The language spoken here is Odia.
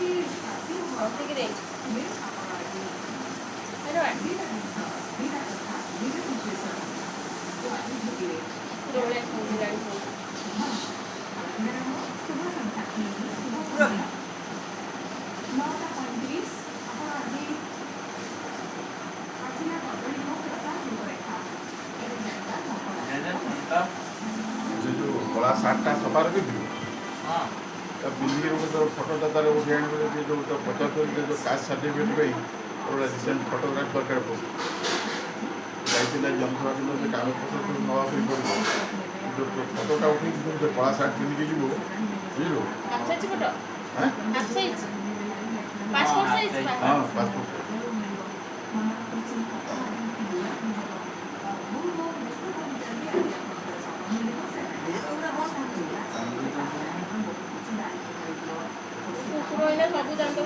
ହଁ କିରେ। କୁକୁର ଭଳିଆ ଶୁଙ୍ଘିଲାଣି ସବୁ। ସେ ଯୋଉ କଳା ସାର୍ଟଟା ସଫା ରଖିଥିଲୁ, ତା ପିନ୍ଧିକି ଗୋଟେ ତୋର ଫଟୋଟା ତାର ଉଠେଇ ଆଣିବୁ। ସେ ଯୋଉ ତ ପଚାରୁଥିଲି, ଯୋଉ କାଷ୍ଟ ସାର୍ଟିଫିକେଟ୍ ପାଇଁ ଗୋଟେ ରିସେଣ୍ଟ ଫଟୋଗ୍ରାଫ ଦରକାର ପଡ଼ୁଛି। ଯାଇଥିଲା ଜନସେବା କେନ୍ଦ୍ର, ସେ କାଗଜପତ୍ର ସବୁ ନେବା ପାଇଁ ପଡ଼ିବ। ଯୋଉ ଫଟୋଟା ଉଠେଇକି ସେ କଳା ସାର୍ଟ ପିନ୍ଧିକି ଯିବୁ, ବୁଝିଲୁ? Half size photo? ହାଁ। Half size, passport size? ହଁ, ପାସପୋର୍ଟ। କୁକୁର ଏଇନା ସବୁ ଦାନ୍ତ